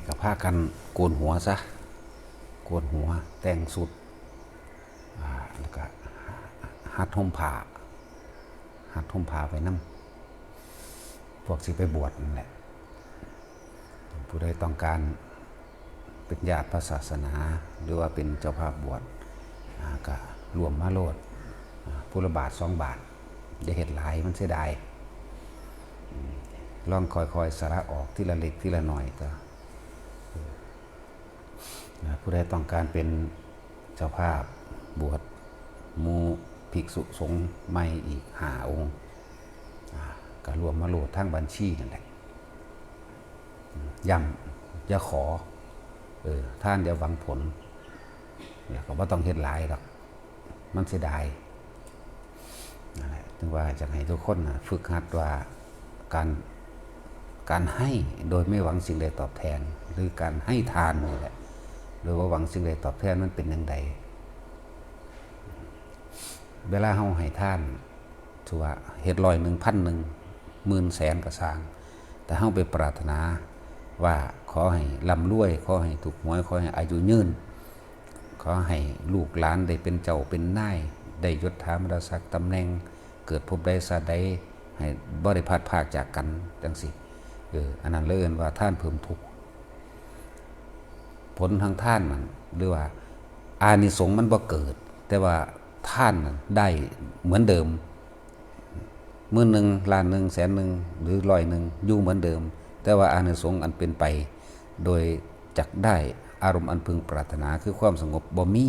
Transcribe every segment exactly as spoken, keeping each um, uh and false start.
ก็พากันโกนหัวซะ โกนหัว แต่งชุด อ่า แล้วก็หัดห่มผ้า หัดห่มผ้าไปนำ พวกสิไปบวชนั่นแหละ ผู้ใดต้องการเป็นญาติพระศาสนา หรือว่าเป็นเจ้าภาพบวช อ่า ก็ร่วมมาโลด อ่า ผู้ละบาทสองบาท อย่าเฮ็ดหลาย มันเสียดาย อืม ลองค่อยๆ สละออกทีละเล็กทีละน้อยก็ อ่า ผู้ใดต้องการเป็นเจ้าภาพบวชหมู่ภิกษุสงฆ์ใหม่อีกห้าองค์ อ่า ก็ร่วมมาโลดทางบัญชีนั่นแหละ อืม ย้ำ อย่าขอ เออ ทานอย่าหวังผล แล้วก็บ่ต้องเฮ็ดหลายดอก มันเสียดาย นั่นแหละ ถึงว่าอยากให้ทุกคนน่ะฝึกหัดว่าการ การให้โดยไม่หวังสิ่งใดตอบแทน หรือการให้ทานนี่แหละ โดยบ่หวังสิ่งใดตอบแทนมันเป็นจั่งใด เวลาเฮาให้ทาน ถือว่าเฮ็ดร้อยหนึ่ง พันหนึ่ง หมื่น แสนก็ซ่าง แต่เฮาไปปรารถนาว่าขอให้ร่ำรวย ขอให้ถูกหวย ขอให้อายุยืน ขอให้ลูกหลานได้เป็นเจ้าเป็นนาย ได้ยศถาบรรดาศักดิ์ตำแหน่ง เกิดภพใดชาติใด ให้บ่ได้พลัดพรากจากกันจั่งซี้ เออ อันนั้นเลยเอิ้นว่าทานเพิ่มทุกข์ ผลทางทานนั่น หรือว่าอานิสงส์มันบ่เกิด แต่ว่าทานนั่นได้เหมือนเดิม หมื่นหนึ่ง ล้านหนึ่ง แสนหนึ่ง หรือร้อยหนึ่ง อยู่เหมือนเดิม แต่ว่าอานิสงส์อันเป็นไปโดยจักได้อารมณ์อันพึงปรารถนาคือความสงบบ่มี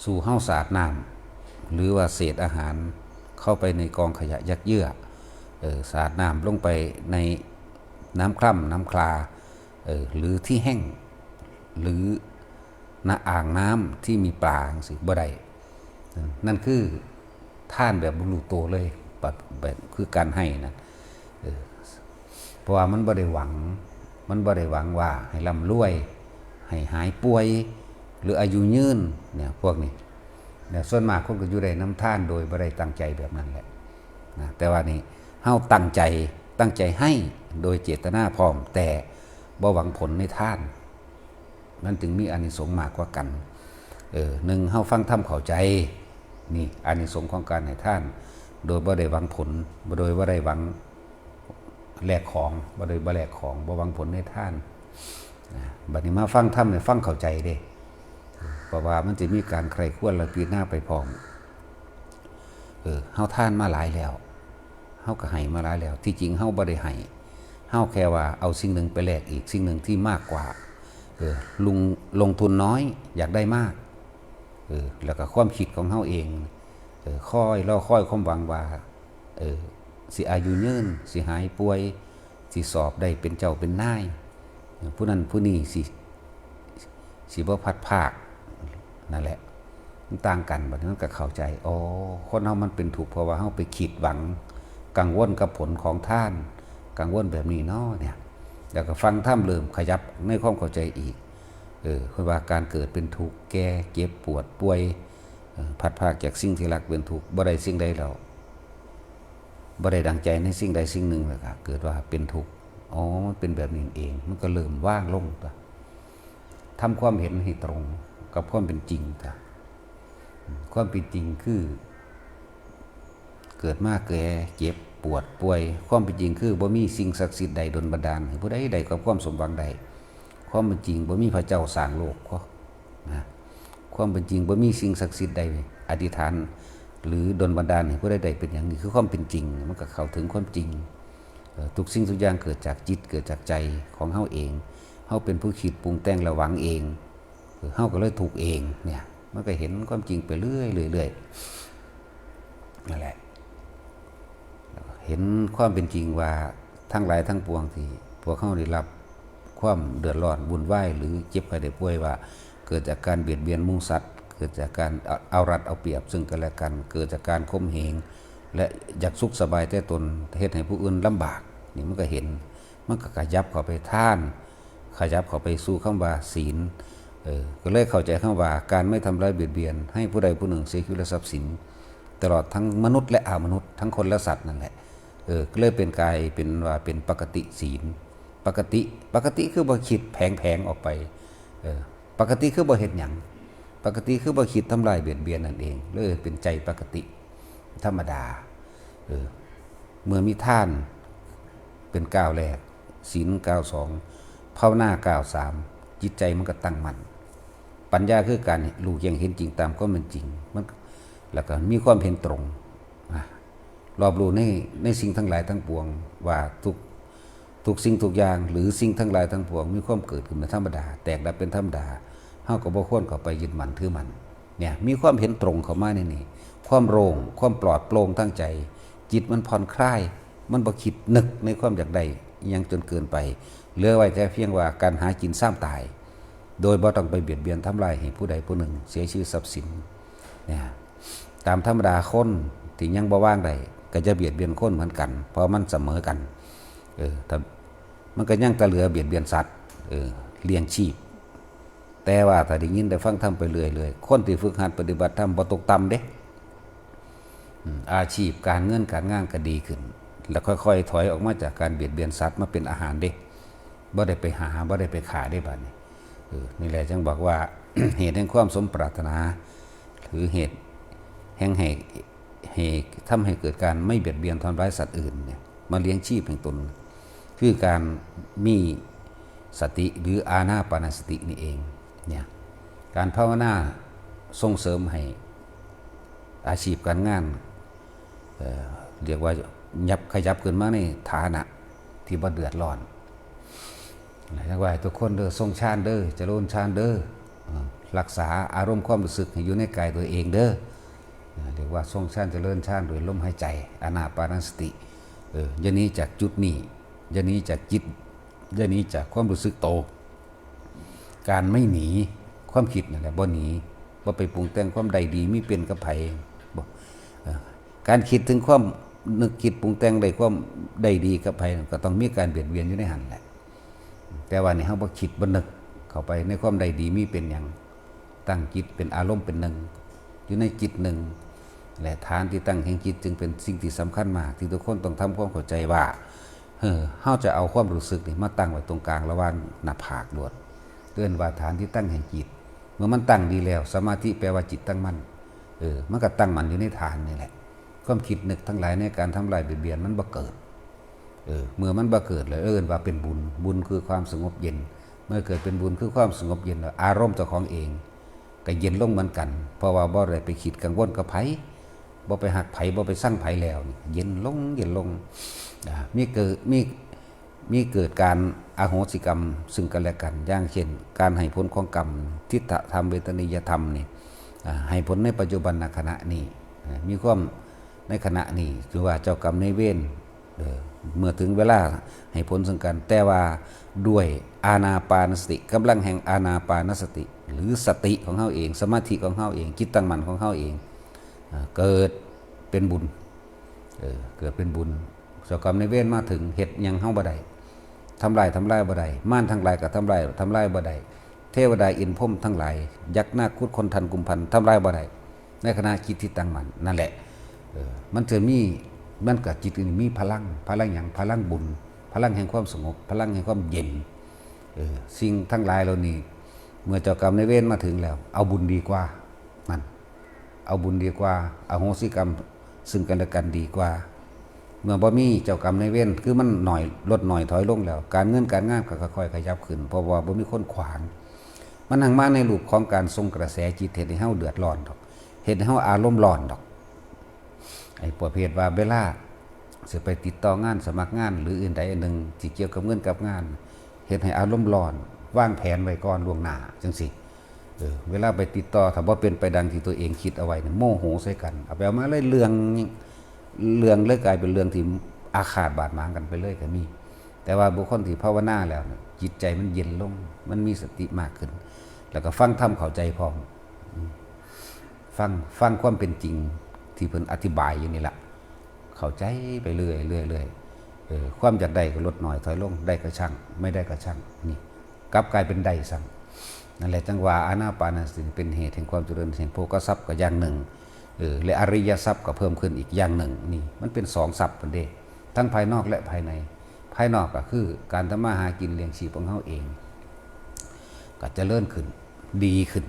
สู่เฮาสาดน้ำ หรือว่าเศษอาหารเข้าไปในกองขยะยัดเยื้อ เออ สาดน้ำลงไปในน้ำคร่ำน้ำคลา เออ หรือที่แห้ง หรือณอ่างน้ำที่มีปลาจั่งซี้ บ่ได้ นั่นคือทานแบบบ่รู้ตัวเลย แบบ แบบคือการให้นะ เออ เพราะว่ามันบ่ได้หวัง มันบ่ได้หวังว่าให้ร่ำรวย ให้หายป่วย หรืออายุยืน เนี่ย พวกนี้ เนี่ย ส่วนมากคนก็อยู่ได้นำทานโดยบ่ได้ตั้งใจแบบนั้นแหละ นะ แต่ว่านี่ เฮาตั้งใจ ตั้งใจให้โดยเจตนาพร้อม แต่บ่หวังผลในทาน มันจึงมีอานิสงส์มากกว่ากัน เออ หนึ่ง เฮาฟังธรรมเข้าใจ นี่ อานิสงส์ของการให้ทาน โดยบ่ได้หวังผล บ่ โดยบ่ได้หวังแลกของ บ่ได้บ่แลกของ บ่หวังผลในทาน นะ บัดนี้มาฟังธรรมเนี่ย ฟังเข้าใจเด้ เพราะว่ามันจะมีการใคร่ครวญและพิจารณาไปพร้อม เออ เฮาทานมาหลายแล้ว เฮาก็ให้มาหลายแล้ว ที่จริงเฮาบ่ได้ให้ เฮาแค่ว่าเอาสิ่งหนึ่งไปแลกอีกสิ่งหนึ่งที่มากกว่า เออ ลง ลงทุนน้อย อยากได้มาก เออ แล้วก็ความคิดของเฮาเอง เออ คอยรอคอยความหวังว่า เออ สิอายุยืน สิหายป่วย สิสอบได้เป็นเจ้าเป็นนาย เออ ผู้นั้นผู้นี้สิ สิบ่พลัดพราก นั่นแหละ มันต่างกัน บัดนี้มันก็เข้าใจ อ๋อ คนเฮามันเป็นทุกข์ เพราะว่าเฮาไปคิดหวัง กังวลกับผลของทาน กังวลแบบนี้เนาะเนี่ย แล้วก็ฟังธรรมเริ่มขยับในความเข้าใจอีก เออ เพิ่นว่าการเกิดเป็นทุกข์ แก่ เจ็บ ปวด ป่วย เออ พลัดพรากจากสิ่งที่รักเป็นทุกข์ บ่ได้สิ่งใดแล้ว บ่ได้ดังใจในสิ่งใดสิ่งหนึ่งแล้วก็เกิดว่าเป็นทุกข์ อ๋อ มันเป็นแบบนี้เอง มันก็เริ่มวางลงตั๊ว ทำความเห็นให้ตรงกับความเป็นจริงตั๊ว ความเป็นจริงคือ เกิดมาแก่ เจ็บ ปวด ป่วย ความเป็นจริงคือบ่มีสิ่งศักดิ์สิทธิ์ใดดลบันดาลให้ผู้ใดได้กับความสมหวังได้ ความเป็นจริงบ่มีพระเจ้าสร้างโลก นะ ความเป็นจริงบ่มีสิ่งศักดิ์สิทธิ์ใดอธิษฐาน หรือดลบันดาลให้ผู้ใดได้เป็นอย่างนี้ คือความเป็นจริง มันก็เข้าถึงความจริง เอ่อ ทุกสิ่งทุกอย่างเกิดจากจิต เกิดจากใจของเฮาเอง เฮาเป็นผู้คิดปรุงแต่งและหวังเอง เออ เฮาก็เลยทุกข์เอง เนี่ย มันก็เห็นความจริงไปเรื่อยๆ เรื่อยๆ นั่นแหละ เห็นความเป็นจริงว่าทั้งหลายทั้งปวงที่พวกเฮาได้รับความเดือดร้อนวุ่นวาย หรือเจ็บไข้ได้ป่วยว่า เกิดจากการเบียดเบียนหมู่สัตว์ เกิดจากการเอา เอารัดเอาเปรียบซึ่งกันและกัน เกิดจากการข่มเหง และอยากสุขสบายแต่ตน เฮ็ดให้ผู้อื่นลำบาก นี่มันก็เห็น มันก็ขยับเข้าไปทาน ขยับเข้าไปสู่คำว่าศีล เออ ก็เลยเข้าใจคำว่าการไม่ทำร้ายเบียดเบียนให้ผู้ใดผู้หนึ่งเสียชีวิตและทรัพย์สิน ตลอดทั้งมนุษย์และอมนุษย์ ทั้งคนและสัตว์นั่นแหละ เออ ก็เลยเป็นกลายเป็นว่าเป็นปกติศีล ปกติ ปกติคือบ่คิดแผลงๆออกไป เออ ปกติคือบ่เฮ็ดหยัง ปกติคือบ่คิดทำลายเบียดเบียนนั่นเอง เลยเป็นใจปกติ ธรรมดา เออ เมื่อมีทานเป็นก้าวแรก ศีลก้าวสอง ภาวนาก้าวสาม จิตใจมันก็ตั้งมั่น ปัญญาคือการรู้แจ้งเห็นจริงตามความเป็นจริง มัน แล้วก็มีความเห็นตรง อ่ะ รอบรู้ใน ในสิ่งทั้งหลายทั้งปวง ว่าทุก ทุกสิ่งทุกอย่าง หรือสิ่งทั้งหลายทั้งปวง มีความเกิดขึ้นเป็นธรรมดา แตกดับเป็นธรรมดา เฮาก็บ่ควรเข้าไปยึดมั่นถือมั่น เนี่ย มีความเห็นตรงเข้ามาในนี้ ความโล่ง ความปลอดโปร่งทางใจ จิตมันผ่อนคลาย มันบ่คิดนึกในความอยากได้อิหยังจนเกินไป เหลือไว้แต่เพียงว่าการหากินซ้ำตาย โดยบ่ต้องไปเบียดเบียนทำลายให้ผู้ใดผู้หนึ่งเสียชีวิตทรัพย์สิน เนี่ย ตามธรรมดาคนที่ยังบ่วางได้ ก็จะเบียดเบียนคนเหมือนกัน เพราะมันเสมอกัน เออ ถ้า มันก็ยังแต่เหลือเบียดเบียนสัตว์ เออ เลี้ยงชีพ แต่ว่าถ้าได้ยินได้ฟังธรรมไปเรื่อยๆ คนที่ฝึกหัดปฏิบัติธรรมบ่ตกต่ำเด้ อืม อาชีพการเงินการงานก็ดีขึ้น แล้วค่อยๆถอยออกมาจากการเบียดเบียนสัตว์มาเป็นอาหารเด้ บ่ได้ไปหา บ่ได้ไปฆ่าเด้บัดนี้ เออ นี่แหละจึงบอกว่า เหตุแห่งความสมปรารถนา หรือเหตุแห่งให้ ให้ทำให้เกิดการไม่เบียดเบียนทำร้ายสัตว์อื่นเนี่ย มาเลี้ยงชีพแห่งตน คือการมีสติหรืออานาปานสตินี่เอง เนี่ย การภาวนาส่งเสริมให้อาชีพการงาน เอ่อ เรียกว่ายับ ขยับขึ้นมาในฐานะที่บ่เดือดร้อน เรียกว่าให้ทุกคนเด้อ ทรงฌานเด้อ เจริญฌานเด้อ อ่า รักษาอารมณ์ความรู้สึกให้อยู่ในกายตัวเองเด้อ อ่า เรียกว่าทรงฌาน เจริญฌานโดยลมหายใจ อานาปานสติ เออ อย่าหนีจากจุดนี้ อย่าหนีจากจิต อย่าหนีจากความรู้สึกโต การไม่หนีความคิดนั่นแหละ บ่หนี บ่ไปปรุงแต่งความใดดีมีเป็นกับไผ บ่ เอ่อ การคิดถึงความนึกคิดปรุงแต่งได้ความใดดีกับไผ ก็ต้องมีการเบียดเบียนอยู่ในหั้นแหละ แต่ว่านี่เฮาบ่คิดบ่นึกเข้าไปในความใดดีมีเป็นหยัง ตั้งจิตเป็นอารมณ์เป็นหนึ่ง อยู่ในจิตหนึ่ง และฐานที่ตั้งแห่งจิตจึงเป็นสิ่งที่สำคัญมาก ที่ทุกคนต้องทำความเข้าใจว่า เออ เฮาจะเอาความรู้สึกนี่มาตั้งไว้ตรงกลางระหว่างหน้าผากโลด เอิ้นว่าฐานที่ตั้งแห่งจิต เมื่อมันตั้งดีแล้ว สมาธิแปลว่าจิตตั้งมั่น เออ มันก็ตั้งมั่นอยู่ในฐานนี่แหละ ความคิดนึกทั้งหลายในการทำลายเบียดเบียนมันบ่เกิด เออ เมื่อมันบ่เกิดแล้วเอิ้นว่าเป็นบุญ บุญคือความสงบเย็น เมื่อเกิดเป็นบุญคือความสงบเย็นแล้ว อารมณ์เจ้าของเองก็เย็นลงเหมือนกัน เพราะว่าบ่ได้ไปคิดกังวลกับไผ บ่ไปฮักไผ บ่ไปซังไผแล้วนี่ เย็นลง เย็นลง อ่า มีเกิด มี มีเกิดการอโหสิกรรมซึ่งกันและกัน อย่างเช่น การให้ผลของกรรม ทิฏฐธรรม เวทนียธรรมนี่ อ่า ให้ผลในปัจจุบันขณะนี้ อ่า มีความในขณะนี้ ถือว่าเจ้ากรรมนายเวร เออ เมื่อถึงเวลาให้ผลซึ่งกัน แต่ว่าด้วยอานาปานสติ กำลังแห่งอานาปานสติ หรือสติของเฮาเอง สมาธิของเฮาเอง จิตตั้งมั่นของเฮาเอง อ่า เกิดเป็นบุญ เออ เกิดเป็นบุญ เจ้ากรรมนายเวรมาถึง เฮ็ดหยังเฮาบ่ได้ ทำลาย ทำลายบ่ได้ มารทั้งหลายก็ทำลาย ทำลายบ่ได้ เทวดาอินทร์พรหมทั้งหลาย ยักษ์นาคคุดคนทันกุมพัน ทำลายบ่ได้ ในขณะจิตที่ตั้งมั่นนั่นแหละ เออ มันจะมี มันก็จิตนี่มีพลัง พลังหยัง พลังบุญ พลังแห่งความสงบ พลังแห่งความเย็น เออ สิ่งทั้งหลายเหล่านี้ เมื่อเจ้ากรรมนายเวรมาถึงแล้ว เอาบุญดีกว่า นั่น เอาบุญดีกว่า อโหสิกรรมซึ่งกันและกันดีกว่า เมื่อบ่มีเจ้ากรรมนายเวร คือมันหน่อย ลดหน่อยถอยลงแล้ว การเงินการงานก็ค่อยๆขยับขึ้น เพราะว่าบ่มีคนขวาง มันหังมาในรูปของการส่งกระแสจิต เฮ็ดให้เฮาเดือดร้อนดอก เฮ็ดให้เฮาอารมณ์ร้อนดอก ไอ้ประเภทว่าเวลาสิไปติดต่องาน สมัครงาน หรืออื่นใดอันหนึ่งที่เกี่ยวกับเงินกับงาน เฮ็ดให้อารมณ์ร้อน วางแผนไว้ก่อนล่วงหน้าจังซี้ เออ เวลาไปติดต่อ ถ้าบ่เป็นไปดังที่ตัวเองคิดเอาไว้เนี่ย โมโหใส่กัน เอาไปเอามาเลย เรื่อง เรื่องเลยกลายเป็นเรื่องที่อาฆาตบาดหมางกันไปเลยก็มี แต่ว่าบุคคลที่ภาวนาแล้วเนี่ย จิตใจมันเย็นลง มันมีสติมากขึ้น แล้วก็ฟังธรรมเข้าใจพร้อม อืม ฟัง ฟังความเป็นจริงที่เพิ่นอธิบายอยู่นี่ล่ะ เข้าใจไปเรื่อยๆเรื่อยๆ เออ ความอยากได้ก็ลดน้อยถอยลง ได้ก็ช่าง ไม่ได้ก็ช่าง นี่ กลับกลายเป็นได้ซ้ำ นั่นแหละจั่งว่าอานาปานสติเป็นเหตุแห่งความเจริญแห่งโภคทรัพย์ก็อย่างหนึ่ง เออ และอริยทรัพย์ก็เพิ่มขึ้นอีกอย่างหนึ่ง นี่ มันเป็นสองทรัพย์พุ้นเด้ ทั้งภายนอกและภายใน ภายนอกก็คือการทำมาหากินเลี้ยงชีพของเฮาเอง ก็เจริญขึ้น ดีขึ้น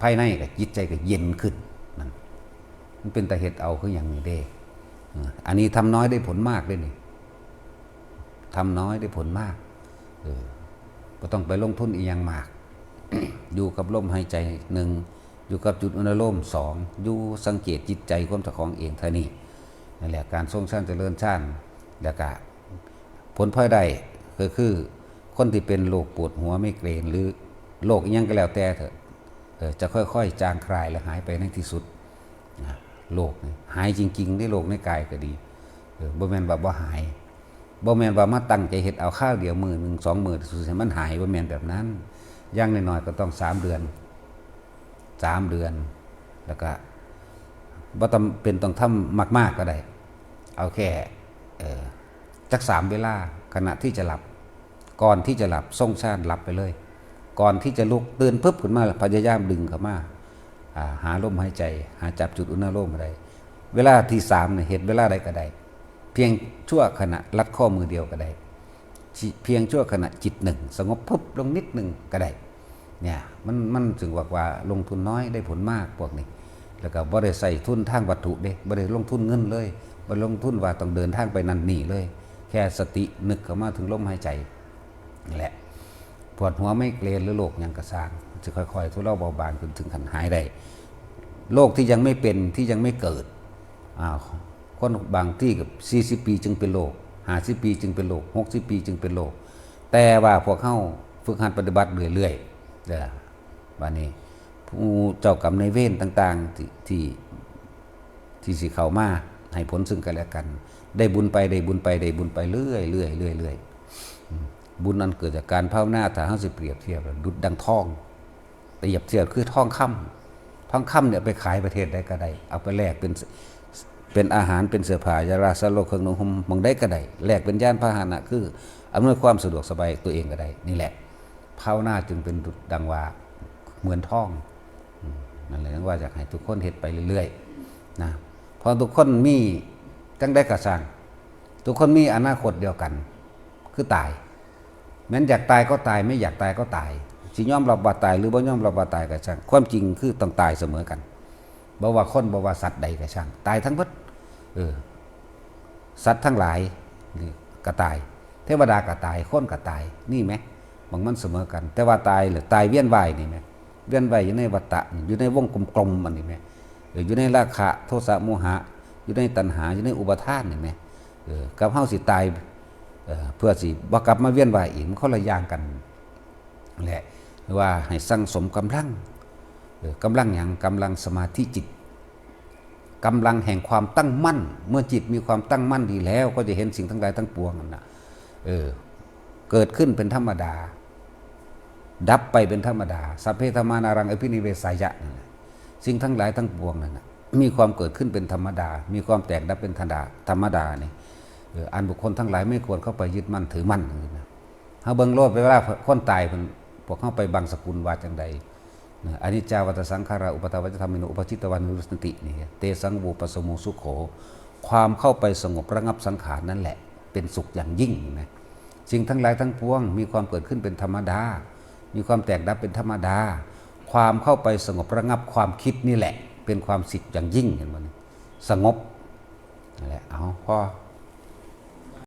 ภายในก็จิตใจก็เย็นขึ้น นั่น มันเป็นตาเฮ็ดเอาคือหยังนี่เด้ เออ อันนี้ทำน้อยได้ผลมากเด้นี่ ทำน้อยได้ผลมาก เออ บ่ต้องไปลงทุนอีหยังมาก อยู่กับลมหายใจ หนึ่ง อยู่กับจุดอนุโลม สอง อยู่สังเกตจิตใจของเจ้าของเองเท่านี้ นั่นแหละ การทรงฌานเจริญฌาน แล้วก็ผลพลอยได้ก็คือคนที่เป็นโรคปวดหัวไมเกรน หรือโรคอิหยังก็แล้วแต่เถอะ เออ จะค่อยๆจางคลายและหายไปในที่สุดนะ โรคนี่หายจริงๆ ในโรคในกายก็ดี เออ บ่แม่นว่าบ่หาย บ่แม่นว่ามาตั้งใจเฮ็ดเอาคราวเดียวมื้อหนึ่งสองมื้อสิให้มันหาย บ่แม่นแบบนั้น อย่างน้อยๆก็ต้องสามเดือน สามเดือน แล้วก็บ่จำเป็นต้องทำมากๆก็ได้ เอาแค่ เอ่อ จักสามเวลา ขณะที่จะหลับ ก่อนที่จะหลับ ทรงฌานหลับไปเลย ก่อนที่จะลุกตื่นปุ๊บขึ้นมา พยายามดึงเข้ามา อ่า หาลมหายใจ หาจับจุดอุณาโลมได้ เวลาที่สามเนี่ย เฮ็ดเวลาใดก็ได้ เพียงชั่วขณะ ลัดข้อมือเดียวก็ได้ จิ เพียงชั่วขณะจิตหนึ่ง สงบปุ๊บลงนิดหนึ่งก็ได้ เนี่ย มัน มันจึงบอกว่าลงทุนน้อยได้ผลมากพวกนี้ แล้วก็บ่ได้ใส่ทุนทางวัตถุเด้ บ่ได้ลงทุนเงินเลย บ่ได้ลงทุนว่าต้องเดินทางไปนั่นนี่เลย แค่สตินึกเข้ามาถึงลมหายใจ นี่แหละ ปวดหัวไมเกรนหรือโรคหยังก็ซ่าง มันจะค่อยๆทุเลาเบาบางจนถึงขั้นหายได้ โรคที่ยังไม่เป็น ที่ยังไม่เกิด อ้าว คนบางที่ก็สี่สิบปีจึงเป็นโรค ห้าสิบปีจึงเป็นโรค หกสิบปีจึงเป็นโรค แต่ว่าพวกเฮาฝึกหัดปฏิบัติเรื่อยๆ เด้อ บัดนี้ ผู้เจ้ากรรมนายเวรต่างๆ ที่ ที่ ที่สิเข้ามาให้ผลซึ่งกันและกัน ได้บุญไป ได้บุญไป ได้บุญไปเรื่อยๆ เรื่อยๆ เรื่อยๆ อืม บุญอันเกิดจากการภาวนา ถ้าเฮาสิเปรียบเทียบ ดุจดังทอง เปรียบเทียบคือทองคำ ทองคำเนี่ยไปขายประเทศใดก็ได้ เอาไปแลกเป็น เป็นอาหาร เป็นเสื้อผ้า ยาราสาโลเครื่องนุ่งห่ม หม่องใดก็ได้ แลกเป็นยานพาหนะ คืออำนวยความสะดวกสบายตัวเองก็ได้ นี่แหละ ภาวนาจึงเป็นดุจดังว่าเหมือนทอง อืม นั่นแหละว่าอยากให้ทุกคนเฮ็ดไปเรื่อยๆ นะ เพราะทุกคนมี จั่งใดก็ซ่าง ทุกคนมีอนาคตเดียวกัน คือตาย แม้นอยากตายก็ตาย ไม่อยากตายก็ตาย สิยอมรับว่าตายหรือบ่ยอมรับว่าตายก็ซ่าง ความจริงคือต้องตายเสมอกัน บ่ว่าคน บ่ว่าสัตว์ใดก็ซ่าง ตายทั้งเบิด เออ สัตว์ทั้งหลายนี่ก็ตาย เทวดาก็ตาย คนก็ตาย นี่แหม บางมันเสมอกัน แต่ว่าตายหรือตายเวียนว่ายนี่แหม เวียนว่ายอยู่ในวัฏฏะ อยู่ในวงกลมๆ อันนี้แหม เออ อยู่ในราคะ โทสะ โมหะ อยู่ในตัณหา อยู่ในอุปาทานนี่แหม เออ กับเฮาสิตาย เออ เพื่อสิบ่กลับมาเวียนว่ายอีก มันคนละอย่างกัน แหละ หรือว่าให้สั่งสมกำลัง เออ กำลังหยัง กำลังสมาธิจิต กำลังแห่งความตั้งมั่น เมื่อจิตมีความตั้งมั่นดีแล้ว ก็จะเห็นสิ่งทั้งหลายทั้งปวงนั่นน่ะ เออ เกิดขึ้นเป็นธรรมดา ดับไปเป็นธรรมดา สัพเพธัมมานารังอภินิเวสายะ นั่นน่ะ สิ่งทั้งหลายทั้งปวงนั่นน่ะ มีความเกิดขึ้นเป็นธรรมดา มีความแตกดับเป็นธรรมดา ธรรมดานี่ เออ อันบุคคลทั้งหลายไม่ควรเข้าไปยึดมั่นถือมั่น นะ เฮาเบิ่งโลด เวลาคนตายเพิ่น พวกเฮาไปบังสกุลว่าจั่งใด นะ อนิจจาวัฏฏะสังขารา อุปปาทาปัจจยธรรมมิโน อุปปาทิตวานุปะสันติ นี่ เตสัง โวปัสสโม สุโข ความเข้าไปสงบระงับสังขารนั่นแหละ เป็นสุขอย่างยิ่งนะ สิ่งทั้งหลายทั้งปวงมีความเกิดขึ้นเป็นธรรมดา มีความแตกดับเป็นธรรมดา ความเข้าไปสงบระงับความคิดนี่แหละ เป็นความสุขอย่างยิ่ง เห็นบ่นี่ สงบ นั่นแหละ เอา พอ